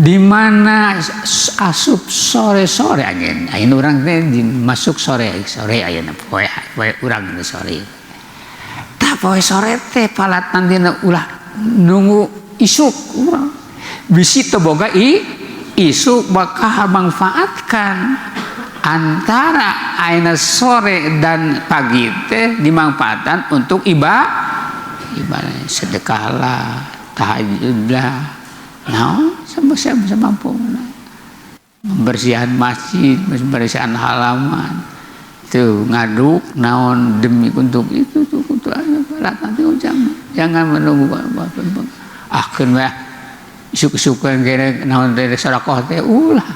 Di mana asup sore-sore anjeun. Ayeuna urang teh masuk sore, sore ayeuna poe poe urang teh sore. Tah poe sore teh palat nantina ulah nunggu isuk urang. Bisi teu boga isuk maka manfaatkan antara ayeuna sore dan pagi teh dimanfaatkan untuk ibadah, sedekah lah, tahajud lah, naon semampu membersihan masjid, membersihan halaman, tuh ngaduk naon demi untuk itu tuh untuk nanti jangan menunggu ah keun we isuk-isukeun kene naon teh sedekah teh ulah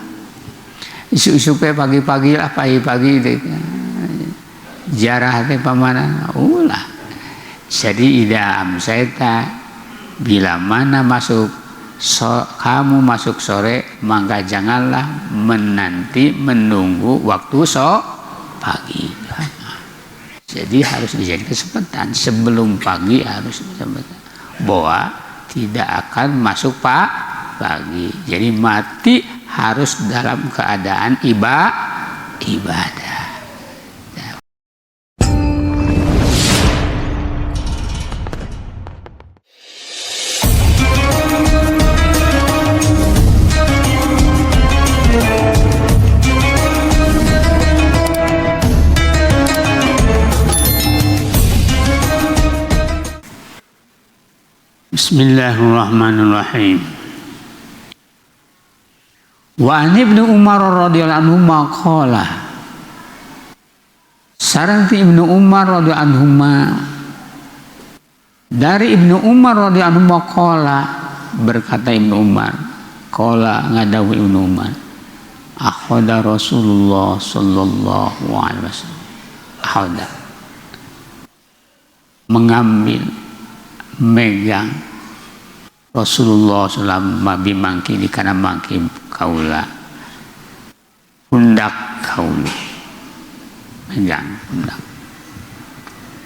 isuk-isuk pagi-pagi lah, pagi-pagi teh jarah teh pamana ulah. Jadi ida amsaita bila mana masuk kamu masuk sore, maka janganlah menanti menunggu waktu pagi. Jadi harus dijadikan kesempatan sebelum pagi, harus kesempatan bahwa tidak akan masuk pagi. Jadi mati harus dalam keadaan ibadah. Bismillahirrahmanirrahim. Wa an Ibnu Umar radhiyallahu anhu maqala. Sareng ti Ibnu Umar radhiyallahu anhuma, dari Ibnu Umar radhiyallahu anhu maqala, berkata Ibnu Umar, qala ngadawu Ibnu Umar, akhadha Rasulullah sallallahu alaihi wasallam, akhadha mengambil, megang Rasulullah sallallahu alaihi wasallam di kana mangki kaula, pundak kaula, megang pundak.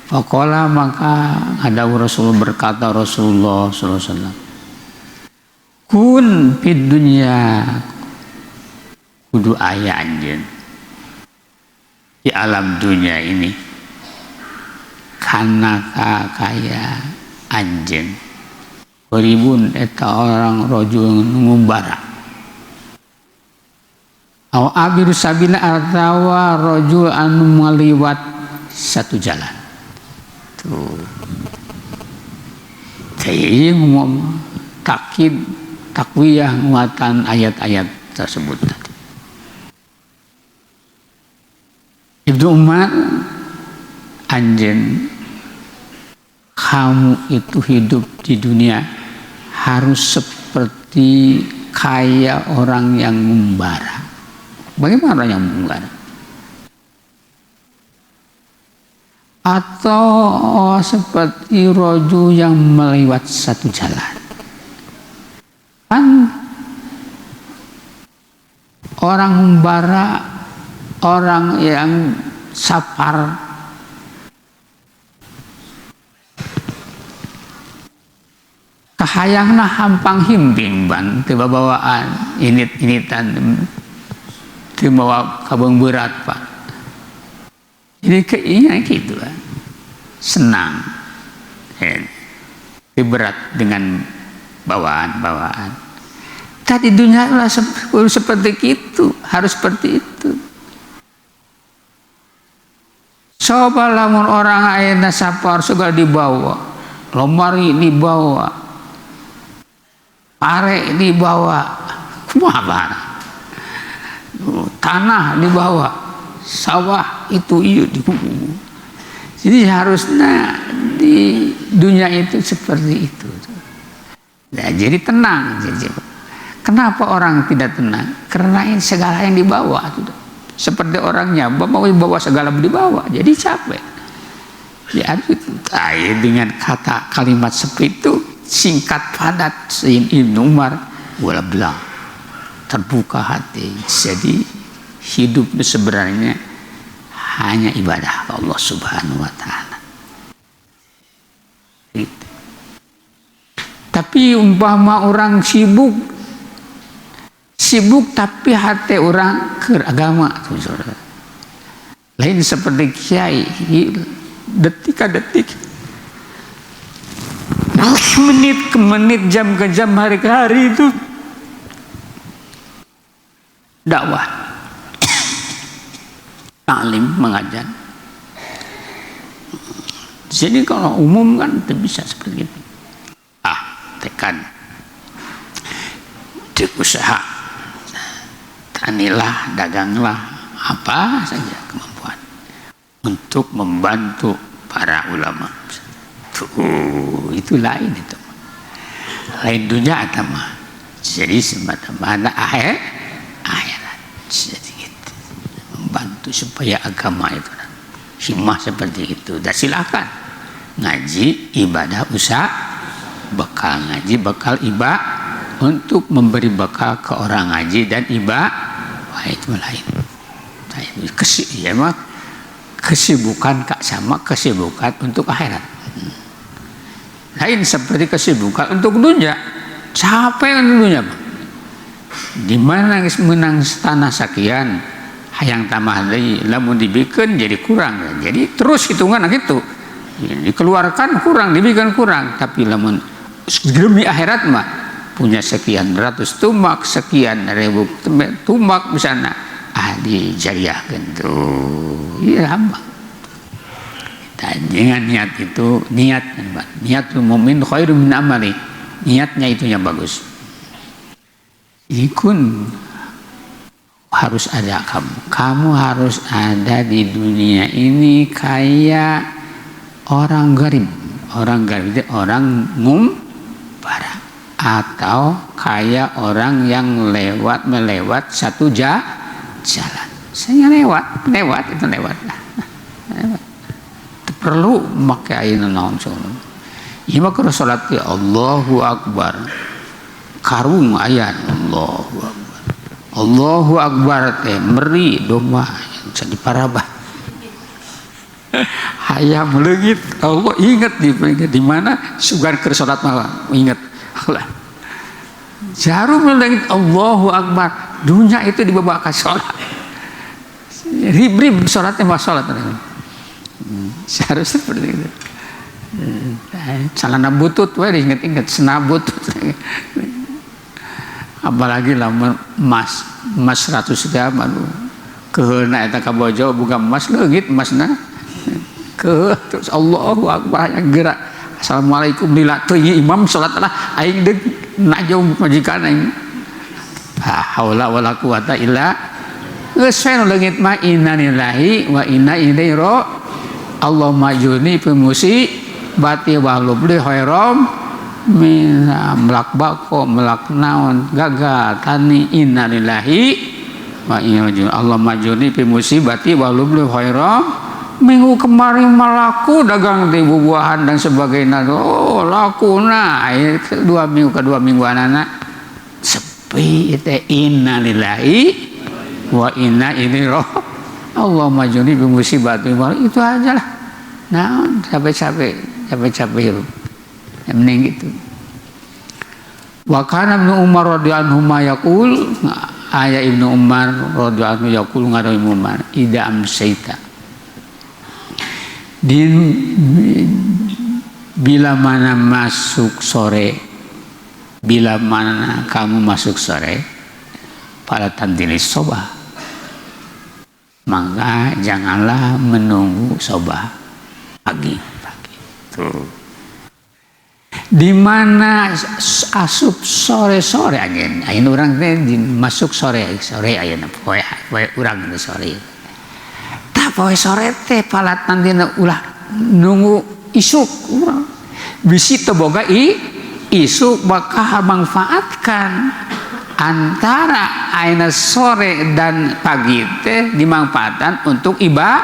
Faqala maka ada Rasul berkata Rasulullah sallallahu alaihi wasallam, kun fid dunya, kudu aya anjeun di alam dunia ini, kana kaya anjeun qaribun eta orang rajul ngumbara, aw abiru sabila atawa rajul anu ngaliwat satu jalan. Tuh teh ngomong takkid takwiyah nguatan ayat-ayat tersebut tadi. Ibnu Umar, anjeun kamu itu hidup di dunia harus seperti kaya orang yang membara. Bagaimana orang yang membara? Atau seperti roju yang melewat satu jalan. Kan orang membara, orang yang safar, kahayangna hampang himping ban teu babawaan init-initan teu mawa kabeung berat pak. Jadi keinginan gitu lah, senang, teu berat dengan bawaan-bawaan. Tadi dunia lah seperti itu, harus seperti itu. Coba lamun orang ayeuna safar segala dibawa, lemari dibawa, pare dibawa, kumaha tanah dibawa, sawah itu iya dibawa. Jadi harusnya di dunia itu seperti itu. Nah, jadi tenang. Jadi, kenapa orang tidak tenang? Karena ini segala yang dibawa. Seperti orangnya mau bawa segala dibawa, jadi capek. Ya, dengan kata kalimat seperti itu singkat padat Ibnu Umar wala belang terbuka hati. Jadi hidup itu sebenarnya hanya ibadah ke Allah Subhanahu wa taala. Gitu. Tapi umpama orang sibuk Sibuk tapi hati orang ke agama tuh, saudara. Lain seperti kiai, detik ke detik, menit ke menit, jam ke jam, hari ke hari itu dakwah, taklim, mengajar. Jadi kalau umum kan tidak bisa seperti itu. Ah, tekan cek usaha, tanilah, daganglah, apa saja kemampuan untuk membantu para ulama. Tuh, itu lain itu. Lain dunia atau mah. Jadi semata-mata akhirat. Jadi gitu. Membantu supaya agama itu himmah seperti itu. Dan silakan ngaji, ibadah, usaha, bekal ngaji, bekal ibadah, untuk memberi bekal ke orang ngaji dan ibadah. Wah, itu lain. Nah, itu ya mah kesibukan kak sama kesibukan untuk akhirat. Lain seperti kesibukan untuk dunia. Capek untuk dunia, Bang. Di mana menang tanah sekian, hayang tambah deui, lamun dibikeun jadi kurang. Jadi terus hitungan gitu. Dikeluarkan kurang, dibikin kurang, tapi lamun demi akhirat mah punya sekian ratus tumbak, sekian ribu tumbak misalnya, ah, dijariahkeun tuh. Iya, hamba. Dan dengan niat itu, niat niat mukmin khairum min amali. Niatnya itu yang bagus. Ikun harus ada kamu. Kamu harus ada di dunia ini kayak orang gharim. Orang gharim itu orang ngumbara atau kayak orang yang lewat melewat satu jalan. Saya lewat, lewat itu lewat. Lewat. Perlu make ayeuna naon sono. Ieu mah keur salat ya Allahu Akbar. Karung aya Allahu Akbar. Allahu Akbar teh meri domba jadi parabah. Hayam leungit Allah ingat di mana sugan keur salat mah ingat. Allah. Jarum leungit Allahu Akbar. Dunia itu dibawa ke salat. Rib-rib salatnya mah salat. Seharusnya seperti itu. Celana butut we diinget-inget, sena butut. Apalagi lamun emas, emas 100 gram aduh. Keuheulna eta ka bojo boga emas leungit emasna. Keuheul terus Allahu Akbar yang gerak. Assalamualaikum lila teu imam salat lah aing deuk najong majikan aing. La haula wala quwata illa geus we leungit mah innalillahi wa inna ilaihi raji'un. Allahumma ajurni fi musibati wa li khairam min melak bako melak naon gagal tani innalillahi wa inna ilaihi raji'un. Allahumma ajurni fi musibati wa li khairam. Minggu kemarin malaku dagang di buah-buahan dan sebagainya. Oh, laku nah 2 minggu kedua minggu anak sepi itu innalillahi wa inna ilaihi raji'un. Allahumma ajurni fi musibati itu aja lah. Nah, capek-capek, capek-capek hidup. Yang penting gitu. Wa kana Ibnu Umar radhiyallahu anhu yaqul, aya Ibnu Umar radhiyallahu anhu yaqul ngaro Ibnu Umar, ida amsaita. Di bila mana masuk sore, bila mana kamu masuk sore, fala tantadhiris sobah, maka janganlah menunggu sobah pagi pagi. Tuh. Di mana asup sore-sore aja, ayeuna urang teh masuk sore sore ayeuna poe poe urang itu sore. Tah poe sore teh fala tantadhir ulah nunggu isuk urang. Bisi teu boga isuk bakal manfaatkan antara ayeuna sore dan pagi teh dimanfaatkan untuk ibadah,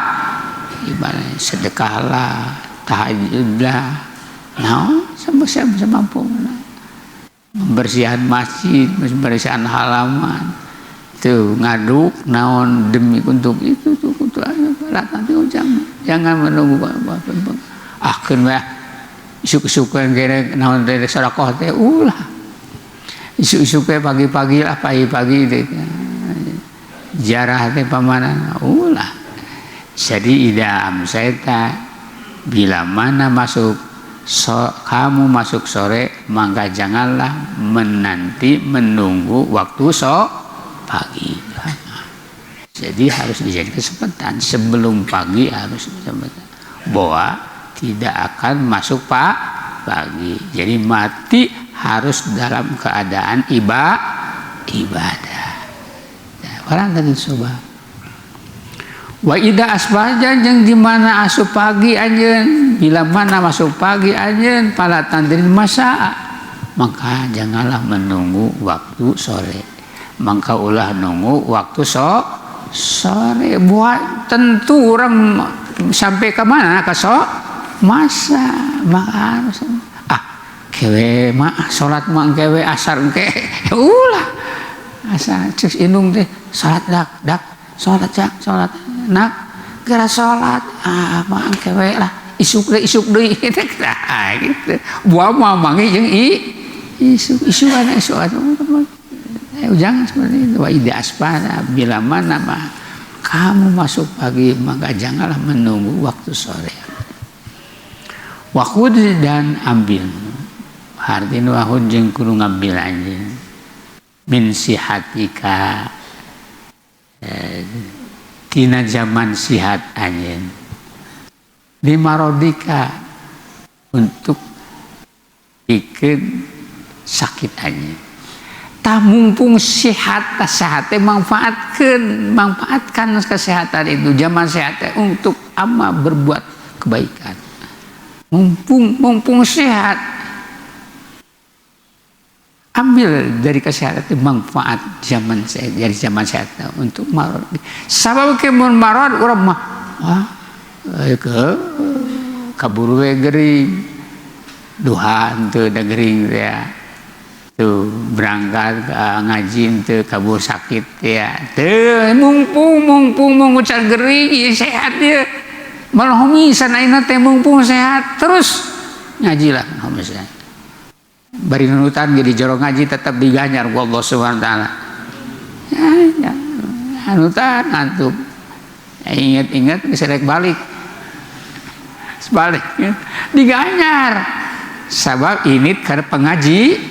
sedekahlah, tahajudlah, nah, sama siapa mampu membersihan masjid, membersihan halaman tuh, ngaduk naon demi untuk itu tuh, untuk nanti jangan jangan menunggu ah keun we isuk-isukeun kene naon teh sedekah teh ulah. Isuk-isuk pagi-pagi lah, pagi-pagi teh jarah teh pamana ulah. Jadi إذا أمسيت, bila mana masuk so, kamu masuk sore, maka janganlah menanti, menunggu waktu pagi. Jadi harus dijadi kesempatan sebelum pagi, harus kesempatan bahwa tidak akan masuk pak pagi. Jadi mati harus dalam keadaan ibadah. Nah, orang tadi coba وإذا أصبحت, jeung di mana asup pagi anjeun, bila mana masuk pagi anjeun, فلا تنتظر المساء, maka janganlah menunggu waktu sore. Maka ulah nunggu waktu sore. Buat tentu orang sampai ke mana ke masa, maka harus ah kewe mah salat mah kewe asar ke ulah asa cek indung teh, salat dak dak, salat cak, salat nak, geura salat. Ah, mah kewe lah, isuk deui, isuk deui gitu. Gitu buah mah manggih jeung isuk isuk ana isuk atuh. Jangan seperti itu. وإذا أصبحت, bila mana mah kamu masuk pagi, maka janganlah menunggu waktu sore. وخذ, dan ambil artinya وخذ, jeung kudu ngambil anjeun, من صحتك, tina zaman sihat anjeun, لمرضك, untuk bikin sakit anjeun. Tah, mumpung sehat, tah sehat manfaatkan, manfaatkan kesehatan itu, zaman sehat untuk amal, berbuat kebaikan. Mumpung mumpung sehat, ambil dari kesehatan itu manfaat zaman sehat, dari zaman sehat untuk marad. Sabab ke mun marad urang mah wah ke kaburu we gering, duha henteu da gering ya tuh, berangkat ngaji henteu, kabur sakit ya teu. Mumpung mumpung mengucap gering sehat ya malah homisan ayeuna teh. Mumpung sehat terus ngajilah, homisan bari nunutan jadi jero ngaji tetap diganjar ku Allah Subhanahu wa taala. Ya, ya. Anutan ngantuk ya, ingat-ingat geus balik sebalik ya. Diganjar sabab ini karena pengaji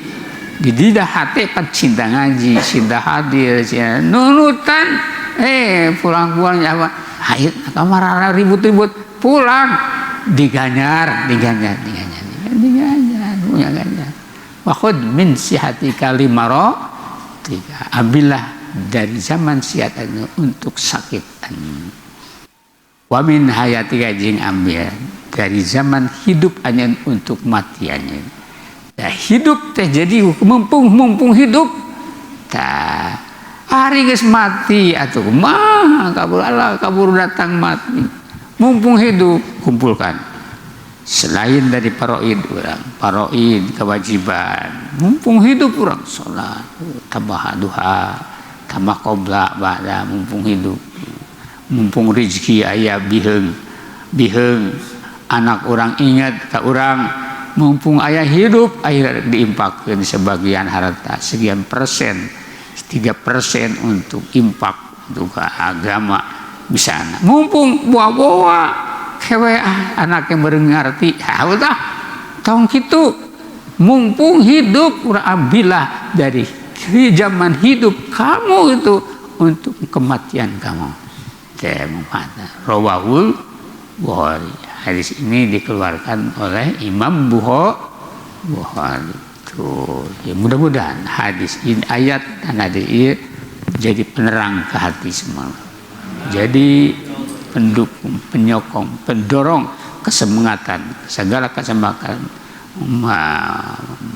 di didah hati pan cinta ngaji, cinta hadir, cinta nunutan. Pulang-pulang ya apa, ayo kamar ribut-ribut, pulang diganjar, diganjar, diganjar, diganjar, punya ganjar. وخذ من صحتك لمرضك, ambillah dari zaman sehat untuk sakit. ومن حياتك, jeung ambil dari zaman hidup anjeun untuk matiannya. Ya, hidup teh jadi mumpung mumpung hidup. Tah, hari geus mati atuh mah kabur, Allah kabur datang mati. Mumpung hidup kumpulkan. Selain dari paroid orang, paroid kewajiban, mumpung hidup orang sholat, tambah duha, tambah qobla ba'da, mumpung hidup. Mumpung rezeki aya biheung, biheung anak orang ingat ke orang, mumpung aya hidup akhirnya diimpakkan sebagian harta, sekian persen, 3% untuk impak untuk agama bisa. Mumpung buah-buah kewe ah, anak yang ngerti ya udah tong gitu. Mumpung hidup urang ambillah dari zaman hidup kamu itu untuk kematian kamu. رواه البخاري. Hadis ini dikeluarkan oleh Imam Bukhari. Tuh, ya mudah-mudahan hadis ini, ayat dan hadis ini jadi penerang ke hati semua. Jadi pendukung, penyokong, pendorong kesemangatan, segala kesempatan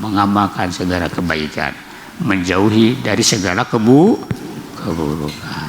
mengamalkan segala kebaikan, menjauhi dari segala keburukan.